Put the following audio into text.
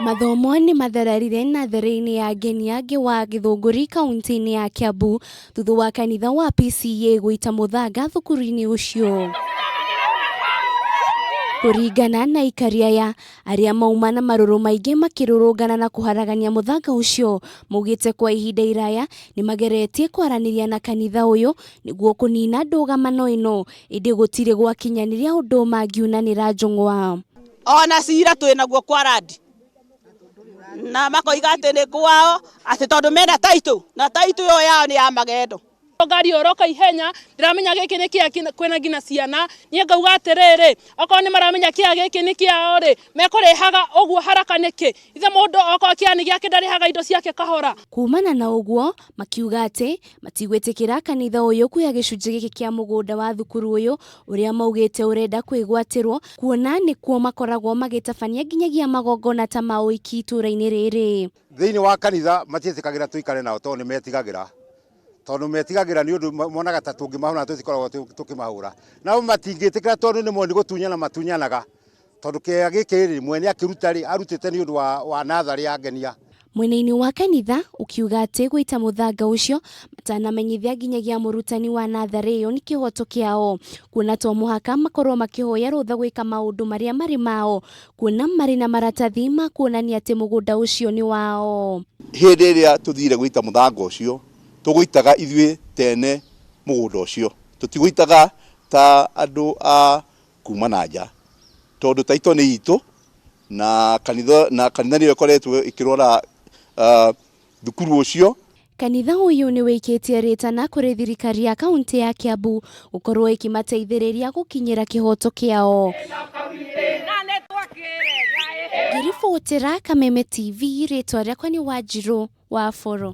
Mathomo nĩ mathererire natharĩ-inĩ ya Ngenia wa Gĩthũngũri kaunti-inĩ ya Kiambu thutha wa kanitha wa PCEA gũita mũthanga thukuru-inĩ ũcio. Kũringana na aikari aya, arĩa mauma na marũrũ maingĩ makĩrũrũngana na kũharagania mũthanga ũcio, maugĩte kwa ihinda iraya nĩ mageretie kwaranĩria na kanitha ũyũ nĩguo kũnina ndũgamano ĩno, ĩndĩ gũtirĩ gwakinyanĩria ũndũ mangiunanĩra njũng'wa. Ona cira twĩ naguo kwa randi na makoiga atĩ nĩ kwao, atĩ tondũ mena taitũ na taitũ ĩyo yao nĩ ya magendo. Ngari oroka ihenya, ndiramenya gĩkĩ nĩ kĩa kwĩna nginya ciana. Niĩ ngauga atĩrĩrĩ, okorwo nĩ maramenya kĩa gĩkĩ nĩ kĩao rĩ, mekũrĩhaga ũguo haraka nĩkĩ? Ithe mũndũ okorwo kĩa nĩ gĩake ndarĩhaga indo ciake kahora. Kumana na ũguo, makiuga atĩ matigwĩtĩkĩra kanitha ũyũ kuoya gĩcunjĩ gĩkĩ kĩa mũgũnda wa thukuru ũyũ ũrĩa maugĩte ũrenda kwĩgwatĩrwo, kuona nĩkuo makoragwo magĩtabania nginyagia magongona ta ma ũhiki itũũra-inĩ rĩrĩ. Thĩinĩ wa kanitha matiĩtĩkagĩra tũikare nao tondũ nĩ metigagĩra, tondũ metigagĩra nĩ ũndũ monaga ta tũngĩmahũra tũtikoragwo tũkĩmahũra. Nao matingĩtĩkĩra tondũ nĩ moni gũtunyana matunyanaga, tondũ kĩea gĩkĩ rĩ, mwene akĩruta rĩ, arutĩte nĩ ũndũ wa natharĩ ya Ngenia. Mwena-inĩ wa kanitha ũkiuga atĩ gũita mũthanga ũcio matanamenyithia nginyagia mũrutani wa natharĩ ĩyo nĩ kĩhoto kĩao, kuona to mũhaka makorwo makĩhoya rũtha gwĩka maũndũ marĩa marĩ mao, kuona marĩ na maratathi ma kuonania atĩ mũgũnda ũcio nĩ wao. Hĩndĩ ĩrĩa tũthire gũita mũthanga ũcio, tũgũitaga ithuĩ tene mũgũnda ũcio, tũtigũitaga ta andũ a kuma na nja, tondũ taito nĩ itũ na kanitha, na kanitha nĩyo ĩkoretwo ĩkĩrora thukuru ũcio. Kanitha ũyũ nĩ wĩikĩtie rĩtana kũrĩ thirikari ya kaunti ya Kiambu gũkorwo ĩkĩmateithĩrĩria gũkinyĩra kĩhoto kĩao. Ngĩribotera Kameme TV, rĩtwa rĩakwa nĩ Wanjirũ wa Boro.